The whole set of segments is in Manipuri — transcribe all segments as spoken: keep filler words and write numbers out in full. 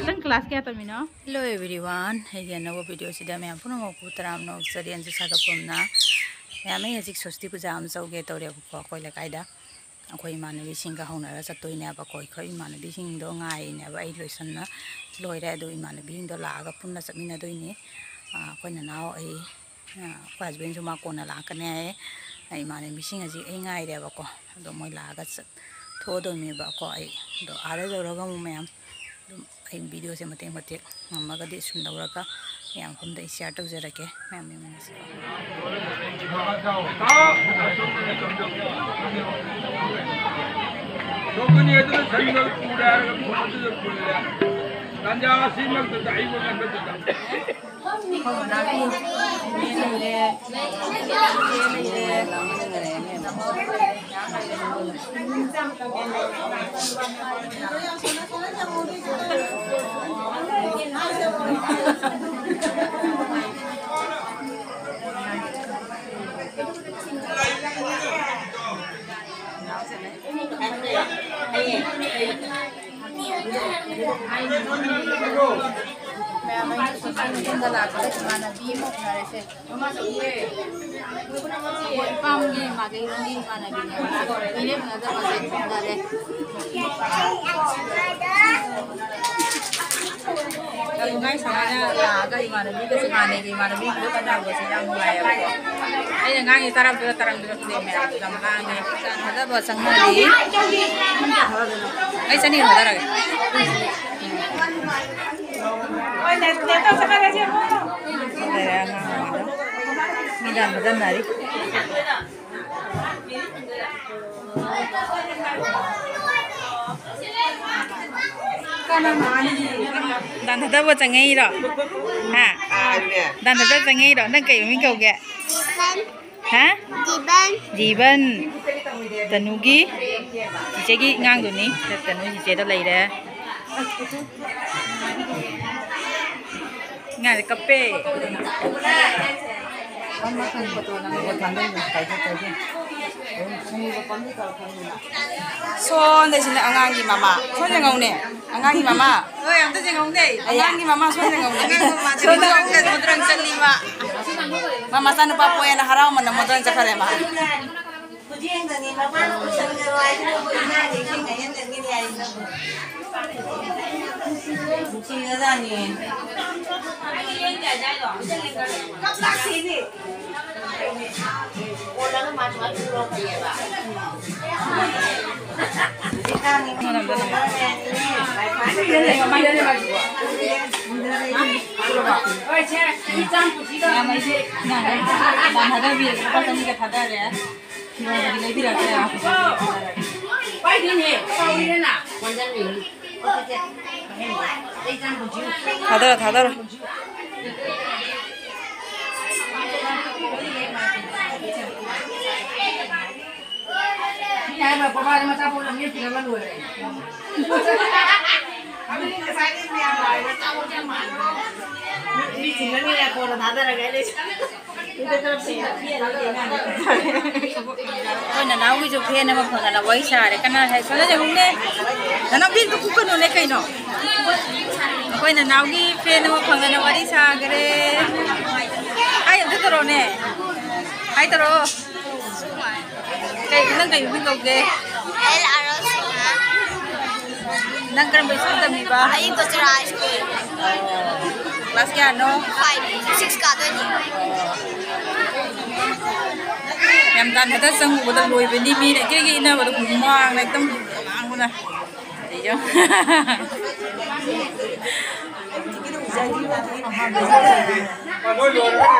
ꯅꯪ ꯀ꯭ꯂꯥꯁ ꯀꯌꯥ ꯇꯝꯃꯤꯅꯣ? Hello everyone, ꯑꯩꯒꯤ ꯑꯅꯧꯕ ꯚꯤꯗꯤꯑꯣꯁꯤꯗ ꯃꯌꯥꯝ ꯄꯨꯝꯅꯃꯛꯄꯨ ꯇꯔꯥꯝꯅ ꯑꯣꯛꯆꯔꯤ꯫ ꯑꯟꯖꯨ ꯁꯥꯒꯠꯄꯝꯅ ꯃꯌꯥꯝ, ꯑꯩ ꯍꯧꯖꯤꯛ ꯁ꯭ꯋꯁꯇꯤ ꯄꯨꯖꯥ ꯑꯃ ꯆꯧꯒꯦ ꯇꯧꯔꯦꯕꯀꯣ꯫ ꯑꯩꯈꯣꯏ ꯂꯩꯀꯥꯏꯗ ꯑꯩꯈꯣꯏ ꯏꯃꯥꯟꯅꯕꯤꯁꯤꯡꯒ ꯍꯧꯅꯔ ꯆꯠꯇꯣꯏꯅꯦꯕꯀꯣ꯫ ꯑꯩꯈꯣꯏ ꯏꯃꯥꯟꯅꯕꯤꯁꯤꯡꯗꯣ ꯉꯥꯏꯔꯤꯅꯦꯕ꯫ ꯑꯩ ꯂꯣꯏꯁꯟꯅ ꯂꯣꯏꯔꯦ, ꯑꯗꯨ ꯏꯃꯥꯟꯅꯕꯤꯁꯤꯡꯗꯣ ꯂꯥꯛꯑꯒ ꯄꯨꯟꯅ ꯆꯠꯃꯤꯟꯅꯗꯣꯏꯅꯤ꯫ ꯑꯥ, ꯑꯩꯈꯣꯏ ꯅꯅꯥꯎ, ꯑꯩ, ꯑꯥ, ꯑꯩꯈꯣꯏ ꯍꯁꯕꯦꯟꯁꯨ ꯃꯥ ꯀꯣꯟꯅ ꯂꯥꯛꯀꯅꯤ ꯍꯥꯏꯌꯦ꯫ ꯑꯩ ꯏꯃꯥꯟꯅꯕꯤꯁꯤꯡ ꯍꯧꯖꯤꯛ ꯑꯩ ꯉꯥꯏꯔꯦꯕꯀꯣ꯫ ꯑꯗꯣ ꯃꯣꯏ ꯂꯥꯛꯑꯒ ꯆꯠꯊꯣꯛꯑꯗꯣꯏꯅꯦꯕꯀꯣ꯫ ꯑꯩ ꯑꯗꯣ ꯑꯥꯗ ꯌꯧꯔꯒ ꯑꯃꯨꯛ ꯃꯌꯥꯝ ꯑꯗꯨꯝ ꯑꯩ ꯚꯤꯗꯤꯑꯣꯁꯦ ꯃꯇꯦꯛ ꯃꯇꯦꯛ ꯉꯝꯃꯒꯗꯤ ꯁꯨꯝ ꯂꯧꯔꯒ ꯃꯌꯥꯝ ꯃꯐꯝꯗ ꯑꯩ ꯁꯤꯌꯥꯔ ꯇꯧꯖꯔꯛꯀꯦ꯫ ꯃꯌꯥꯝ ꯌꯦꯡꯃꯤꯟꯅꯁꯤꯀꯣ꯫ ꯊꯣꯛꯀꯅꯤ ꯑꯗꯨꯅ ꯁꯟꯗꯣ ꯄꯨꯔꯦ ꯍꯥꯏꯔꯒ ꯃꯐꯝ ꯑꯗꯨꯗ ꯄꯨꯜꯂꯦ꯫ ꯇꯥꯟꯖꯥ ꯑꯁꯤꯃꯛꯇꯗ ꯑꯩꯕꯨ ꯉꯟꯕꯗꯨꯗ꯫ ꯑꯩꯈꯣꯏ ꯃꯅꯥꯛꯀꯤ ꯏꯅꯦ ꯂꯩꯔꯦ, ꯏꯆꯦ ꯂꯩꯔꯦ꯫ ꯃꯌꯥꯝ ꯑꯩꯅ ꯁꯣꯁꯦꯜ ꯃꯤꯗꯤꯌꯥꯗ ꯂꯥꯛꯄꯗ ꯏꯃꯥꯟꯅꯕꯤ ꯑꯃ ꯎꯅꯔꯦꯁꯦ꯫ ꯏꯄꯥꯝꯒꯤ ꯃꯥꯒꯤ ꯏꯃꯥꯟꯅꯕꯤꯅꯦ꯫ ꯃꯤꯔꯦꯞꯅꯗꯕꯁꯦ ꯎꯅꯔꯦ꯫ ꯑꯗꯨ ꯉꯥꯏ ꯁꯨꯃꯥꯏꯅ ꯂꯥꯛꯑꯒ ꯏꯃꯥꯟꯅꯕꯤꯒꯁꯦ, ꯍꯥꯟꯅꯒꯤ ꯏꯃꯥꯟꯅꯕꯤꯒꯗꯣ ꯀꯅꯥꯒꯁꯦ ꯌꯥꯝ ꯅꯨꯡꯉꯥꯏꯌꯦꯕꯀꯣ꯫ ꯑꯩꯅ ꯉꯥꯡꯉꯤ ꯇꯥꯔꯝꯗꯣꯏꯔꯥ ꯇꯥꯔꯝꯗꯣꯏꯔꯥ ꯈꯪꯗꯦ, ꯃꯌꯥꯝ ꯌꯥꯝ ꯂꯥꯡꯉꯦ꯫ ꯊꯥꯗꯕ ꯆꯪꯅꯔꯤ꯫ ꯑꯩ ꯆꯅꯤ ꯊꯥꯗꯔꯒꯦ꯫ ꯂꯩꯔꯦ ꯑꯉꯥꯡ ꯑꯃꯗꯣ꯫ ꯃꯤ ꯌꯥꯝ ꯊꯥꯗꯅꯔꯤ꯫ ꯗꯥꯟ ꯊꯥꯗꯕ ꯆꯪꯉꯛꯏꯔꯣ? ꯍꯥ? ꯗꯥꯟ ꯊꯥꯗꯕ ꯆꯪꯉꯛꯏꯔꯣ? ꯅꯪ ꯀꯩ ꯃꯃꯤꯡ ꯀꯧꯒꯦ? ꯍꯥ? ꯖꯤꯕꯟ꯫ ꯖꯤꯕꯟ꯫ ꯇꯅꯨꯒꯤ ꯆꯤꯆꯦꯒꯤ ꯑꯉꯥꯡꯗꯨꯅꯤ꯫ ꯇꯅꯨ ꯆꯤꯆꯦꯗ ꯂꯩꯔꯦ꯫ ꯑꯉꯥꯡꯁꯦ ꯀꯞꯄꯦ꯫ ꯁꯣꯝꯗꯁꯤꯅ ꯑꯉꯥꯡꯒꯤ ꯃꯃꯥ꯫ ꯁꯣꯝꯗ ꯌꯦꯡꯉꯧꯅꯦ꯫ ꯑꯉꯥꯡꯒꯤ ꯃꯃꯥ꯫ ꯍꯣꯏ, ꯑꯝꯇ ꯌꯦꯡꯉꯧꯅꯦ꯫ ꯑꯉꯥꯡꯒꯤ ꯃꯃꯥ ꯁꯣꯝꯗ ꯌꯦꯡꯉꯧꯅꯦ꯫ ꯑꯉꯥꯡꯒꯤ ꯃꯃꯥ ꯁꯣꯝꯗ ꯌꯦꯡꯉꯧꯅꯦ꯫ ꯃꯣꯗꯔꯟ ꯆꯠꯂꯤ ꯃꯥ꯫ ꯃꯥ ꯃꯆꯥꯅꯨꯄꯥ ꯄꯣꯛꯑꯦꯅ ꯍꯔꯥꯎꯃꯟꯗ ꯃꯣꯗꯔꯟ ꯆꯠꯈ꯭ꯔꯦ ꯃꯥ꯫ ꯈꯨꯖꯦꯡꯗꯅꯤ ꯃꯄꯥꯅ ꯄꯨꯁꯟꯒꯅꯨ ꯍꯥꯏꯁꯤꯅꯕꯨ ꯏꯃꯥꯒꯤ ꯏꯁꯤꯡ ꯍꯩꯖꯤꯟꯖꯟꯒꯅꯤ ꯍꯥꯏꯁꯤꯅꯕꯨ꯫ ꯅꯨꯡꯁꯤꯔꯖꯥꯠꯅꯤ꯫ ꯀꯣꯜꯂꯒ ꯃꯥꯁꯨ ꯑꯗꯨꯝ ꯂꯣꯛꯈꯤꯑꯕ꯫ ꯍꯧꯖꯤꯛꯀꯥꯟꯒꯤ ꯌꯥꯝ ꯑꯩꯁꯦ ꯌꯥꯝ ꯊꯥꯗꯕꯤꯔꯒꯦ, ꯂꯨꯄꯥ ꯆꯅꯤꯒ ꯊꯥꯗꯔꯦ꯫ ꯐꯤꯔꯣꯜꯗꯤ ꯂꯩꯕꯤꯔꯛꯇ꯭ꯔꯦ꯫ ꯊꯥꯗꯔꯣ, ꯊꯥꯗꯔꯣ꯫ ꯃꯤ ꯍꯥꯏꯕ ꯕꯕꯥꯗ ꯃꯆꯥ ꯄꯣꯛꯂꯝꯃꯦ ꯄꯤꯔꯝꯃ ꯂꯣꯏꯔꯦ꯫ ꯑꯗꯨꯗꯤ ꯉꯁꯥꯏꯗꯩ ꯃꯌꯥꯝ ꯂꯥꯛꯑꯦ, ꯃꯆꯥ ꯄꯣꯛꯂꯝꯃꯦ꯫ ꯃꯤ ꯆꯤꯟꯅꯅꯤꯅ ꯀꯣꯟꯅ ꯊꯥꯗꯔꯒꯦ ꯑꯩ꯫ ꯑꯩꯈꯣꯏ ꯅꯅꯥꯎꯒꯤꯁꯨ ꯐꯦꯟ ꯑꯃ ꯐꯪꯗꯅ ꯋꯥꯔꯤ ꯁꯥꯔꯦ꯫ ꯀꯅꯥ ꯍꯥꯏ? ꯁꯣꯝꯗ ꯌꯦꯡꯉꯨꯅꯦ꯫ ꯅꯅꯥꯎ ꯐꯦꯟꯗꯨ ꯀꯨꯞꯀꯅꯨꯅꯦ ꯀꯩꯅꯣ꯫ ꯑꯩꯈꯣꯏ ꯅꯅꯥꯎꯒꯤ ꯐꯦꯟ ꯑꯃ ꯐꯪꯗꯅ ꯋꯥꯔꯤ ꯁꯥꯈ꯭ꯔꯦ꯫ ꯍꯥꯏ ꯑꯝꯇ ꯇꯧꯔꯛꯑꯣꯅꯦ꯫ ꯍꯥꯏ ꯇꯧꯔꯛꯑꯣ꯫ ꯀꯩ, ꯅꯪ ꯀꯩ ꯃꯃꯤꯡ ꯀꯧꯒꯦ? ꯑꯦꯜ ꯑꯥꯔ ꯑꯣ ꯁꯤꯡꯍ꯫ ꯅꯪ ꯀꯔꯝꯕ ꯁ꯭ꯀꯨꯜ ꯇꯝꯃꯤꯕ? ꯑꯩ ꯀꯣꯆꯤꯔꯥ ꯍꯥꯏ ꯁ꯭ꯀꯨꯜ꯫ ꯀ꯭ꯂꯥꯁ ꯀꯌꯥꯅꯣ? ꯐꯥꯏꯚ, ꯁꯤꯛꯁ ꯀꯥꯗꯣꯏꯅꯤ꯫ ꯌꯥꯝ ꯇꯥꯟꯕꯗ ꯆꯪꯉꯨꯕꯗ ꯂꯣꯏꯕꯅꯤ, ꯃꯤꯅ ꯀꯦꯒꯦ ꯏꯟꯅꯕꯗ ꯍꯨꯃꯥꯡꯅ ꯍꯦꯛꯇ ꯉꯥꯡꯕꯅ꯫ ꯑꯩꯁꯨ꯫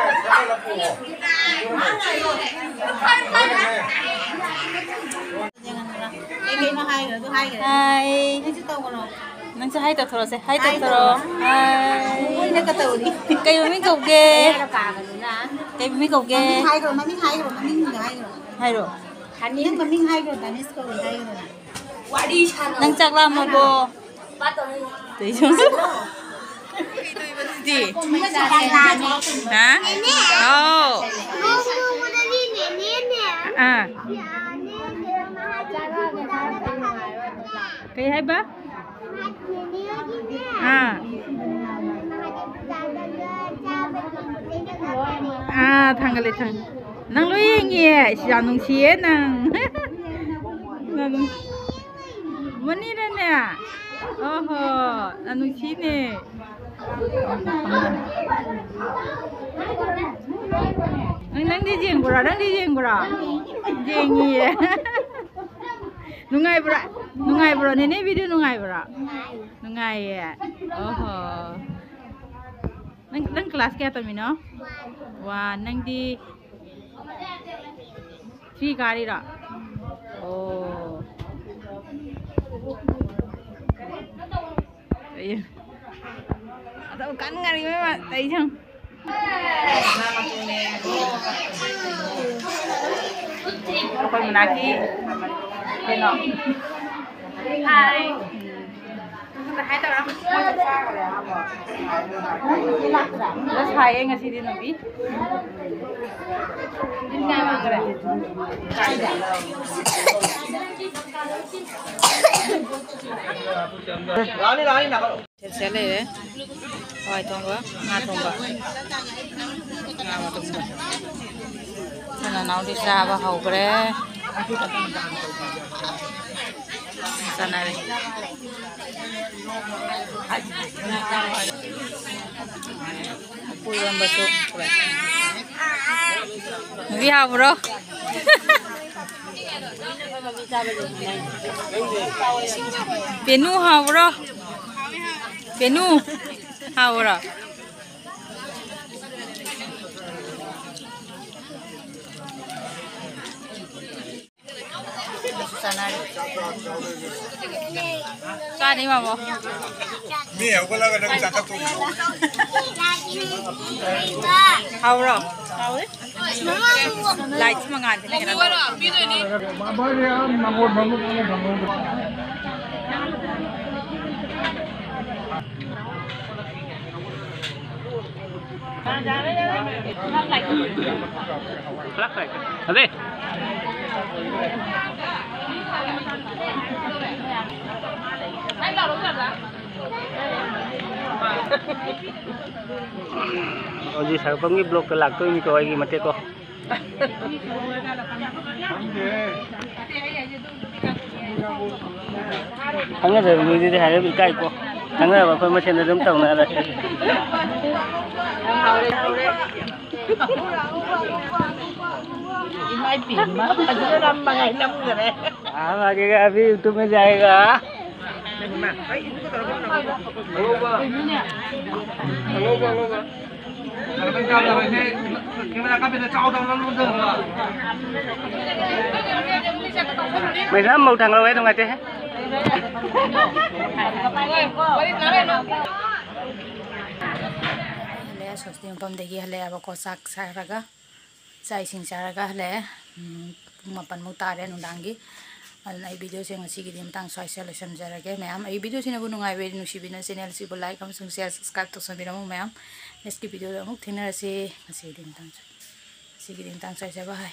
ꯀꯩꯀꯩꯅꯣ ꯍꯥꯏꯈ꯭ꯔꯦ, ꯑꯗꯨ ꯍꯥꯏꯈ꯭ꯔꯦ꯫ ꯍꯥꯏ꯫ ꯅꯪꯁꯨ ꯇꯧꯈ꯭ꯔꯣ꯫ ꯅꯪꯁꯨ ꯍꯥꯏ ꯇꯧꯊꯣꯔꯛꯑꯣꯁꯦ꯫ ꯍꯥꯏ ꯇꯧꯊꯣꯔꯛꯑꯣ꯫ ꯍꯥꯏ꯫ ꯃꯣꯏꯅꯒ ꯇꯧꯔꯤ꯫ ꯀꯩ ꯃꯃꯤꯡ ꯀꯧꯒꯦ? ꯃꯌꯥꯒ ꯀꯥꯒꯗꯅ꯫ ꯀꯩ ꯃꯃꯤꯡ ꯀꯧꯒꯦ? ꯃꯃꯤꯡ ꯍꯥꯏꯈ꯭ꯔꯣ, ꯃꯃꯤꯡ ꯍꯥꯏꯈ꯭ꯔꯣ, ꯃꯃꯤꯡꯗꯣ ꯍꯥꯏꯈ꯭ꯔꯣ꯫ ꯍꯥꯏꯔꯣ꯫ ꯅꯪ ꯃꯃꯤꯡ ꯍꯥꯏꯈ꯭ꯔꯣ, ꯗꯥꯅꯤꯁ ꯀꯧꯏ ꯍꯥꯏꯈ꯭ꯔꯣ ꯅꯪ꯫ ꯅꯪ ꯆꯥꯛ ꯂꯥꯝꯃꯕꯣ? ꯀꯩꯗꯧꯔꯤꯕ? ꯁꯤꯗꯤ? ꯍꯥ? ꯍꯥꯎ꯫ ꯑꯥ꯫ ꯀꯩ ꯍꯥꯏꯕ? ꯑꯥ꯫ ꯑꯥ, ꯊꯥꯡꯒꯠꯂꯦ, ꯊꯥꯡ-, ꯅꯪ ꯂꯣꯏ ꯌꯦꯡꯉꯤꯌꯦ? ꯏꯁ, ꯌꯥꯝ ꯅꯨꯡꯁꯤꯌꯦ ꯅꯪ꯫ ꯌꯥꯝ ꯅꯨꯡꯁꯤ-, ꯃꯅꯤꯅꯅꯦ? ꯑꯣꯍꯣ, ꯌꯥꯝ ꯅꯨꯡꯁꯤꯅꯦ꯫ ꯅꯪ, ꯅꯪꯗꯤ ꯌꯦꯡꯕ꯭ꯔꯣ? ꯅꯪꯗꯤ ꯌꯦꯡꯕ꯭ꯔꯣ? ꯌꯦꯡꯉꯤꯌꯦ꯫ ꯅꯨꯡꯉꯥꯏꯕ꯭ꯔꯥ? ꯅꯨꯡꯉꯥꯏꯕ꯭ꯔꯣ? ꯅꯦꯅꯦ video ꯅꯨꯡꯉꯥꯏꯕ꯭ꯔꯣ? ꯅꯨꯡꯉꯥꯏꯌꯦ꯫ ꯑꯣꯍꯣ꯫ ꯅꯪ, ꯅꯪ class ꯀꯌꯥ ꯇꯝꯃꯤꯅꯣ? One꯫ ꯅꯪꯗꯤ? Three ꯀꯥꯔꯤꯔꯣ? ꯑꯣ꯫ ꯑꯩ-, ꯑꯗꯨꯝ ꯀꯟ ꯉꯥꯏꯔꯤ ꯏꯕꯦꯝꯃ, ꯇꯧꯔꯤꯁꯦ ꯌꯦꯡꯉꯨ꯫ ꯑꯩꯈꯣꯏ ꯃꯅꯥꯛꯀꯤ ꯀꯩꯅꯣ꯫ ꯍꯥꯏ꯫ ꯎꯝ꯫ ꯈꯔ ꯁꯥꯏꯌꯦ ꯉꯁꯤꯗꯤ ꯅꯨꯄꯤ꯫ ꯁꯦꯠ ꯁꯦꯠ ꯂꯩꯔꯦ꯫ ꯍꯋꯥꯏ ꯊꯣꯡꯕ, ꯉꯥ ꯊꯣꯡꯕ, ꯉꯥ ꯊꯣꯡꯕ꯫ ꯅꯅꯥꯎꯗꯤ ꯆꯥꯕ ꯍꯧꯈ꯭ꯔꯦ꯫ ꯆꯥꯅꯔꯦ꯫ ꯂꯐꯨ ꯏꯔꯣꯟꯕꯁꯨ ꯄꯨꯔꯛꯑꯦ꯫ ꯅꯨꯄꯤ ꯍꯥꯎꯕ꯭ꯔꯣ? ꯄꯦꯅꯨ ꯍꯥꯎꯕ꯭ꯔꯣ? ꯄꯦꯅꯨ ꯍꯥꯎꯕ꯭ꯔꯣ? ꯆꯥꯅꯤ ꯃꯥꯃꯣ꯫ ꯃꯤ ꯍꯧꯒꯠꯂꯒ ꯅꯪ ꯆꯥꯊꯣꯛꯇꯣꯏꯅꯤ꯫ ꯍꯥꯎꯕ꯭ꯔꯣ? ꯍꯥꯎꯋꯦ꯫ Light ꯁꯤ ꯃꯉꯥꯜꯁꯤꯅ ꯀꯩꯅꯣ ꯇꯧꯋꯦ꯫ ꯃꯥꯃꯣ ꯌꯥꯝ ꯃꯉꯣꯟ ꯃꯉꯣꯟ ꯃꯉꯣꯟ ꯃꯉꯣꯟ꯫ ꯑꯗꯦ꯫ ꯍꯧꯖꯤꯛ ꯁꯥꯔꯛꯐꯝꯒꯤ ꯕ꯭ꯂꯣꯛꯇ ꯂꯥꯛꯇꯣꯏꯅꯤꯀꯣ ꯑꯩꯒꯤ ꯃꯇꯦꯛꯀꯣ꯫ ꯈꯪꯅꯗꯕ ꯃꯤꯗꯨꯗꯤ ꯍꯥꯏꯔꯞ ꯏꯀꯥꯏꯀꯣ꯫ ꯈꯪꯅꯔꯕ ꯑꯩꯈꯣꯏ ꯃꯁꯦꯟꯗ ꯑꯗꯨꯝ ꯇꯧꯅꯔꯦ꯫ ꯏꯃꯥꯏ ꯄꯦꯝꯃ, ꯐꯖꯅ ꯅꯝꯃꯒ ꯅꯝꯈꯔꯦ꯫ ꯍꯥ, ꯑꯥꯒꯦꯒꯥ ꯑꯚꯤ YouTube ꯃꯦ ꯖꯥꯌꯦꯒꯥ꯫ ꯃꯩꯁꯥ ꯃꯧ ꯊꯥꯡꯒꯠꯂꯛꯑꯣ ꯍꯦ, ꯅꯨꯡꯉꯥꯏꯇꯦꯍꯦ꯫ ꯍꯜꯂꯛꯑꯦ, ꯁꯣꯁꯇꯤ ꯃꯐꯝꯗꯒꯤ ꯍꯜꯂꯛꯑꯦꯕꯀꯣ, ꯆꯥꯛ ꯆꯥꯔꯒ꯫ ꯆꯥꯛ ꯏꯁꯤꯡ ꯆꯥꯔꯒ ꯍꯜꯂꯛꯑꯦ꯫ ꯎꯝ, ꯄꯨꯡ ꯃꯥꯄꯟꯃꯨꯛ ꯇꯥꯔꯦ ꯅꯨꯡꯗꯥꯡꯒꯤ꯫ ꯑꯗꯨꯅ ꯑꯩ ꯚꯤꯗꯤꯑꯣꯁꯦ ꯉꯁꯤꯒꯤꯗꯤ ꯃꯇꯥꯡ ꯁ꯭ꯋꯥꯏꯁꯤꯗ ꯂꯣꯏꯁꯤꯟꯖꯔꯒꯦ ꯃꯌꯥꯝ꯫ ꯑꯩ ꯚꯤꯗꯤꯑꯣꯁꯤꯅꯕꯨ ꯅꯨꯡꯉꯥꯏꯕꯤꯔꯗꯤ ꯅꯨꯡꯁꯤꯕꯤꯅ ꯆꯦꯅꯦꯜꯁꯤꯕꯨ like ꯑꯃꯁꯨꯡ share, subscribe ꯇꯧꯁꯟꯕꯤꯔꯝꯃꯨ ꯃꯌꯥꯝ꯫ Next ꯀꯤ ꯚꯤꯗꯤꯑꯣꯗ ꯑꯃꯨꯛ ꯊꯦꯡꯅꯔꯁꯤ꯫ ꯉꯁꯤꯒꯤꯗꯤ ꯃꯇꯥꯡ ꯁ꯭ꯋꯥꯏ-, ꯉꯁꯤꯒꯤꯗꯤ ꯃꯇꯥꯡ ꯁ꯭ꯋꯥꯏꯁꯦ꯫ Bye꯫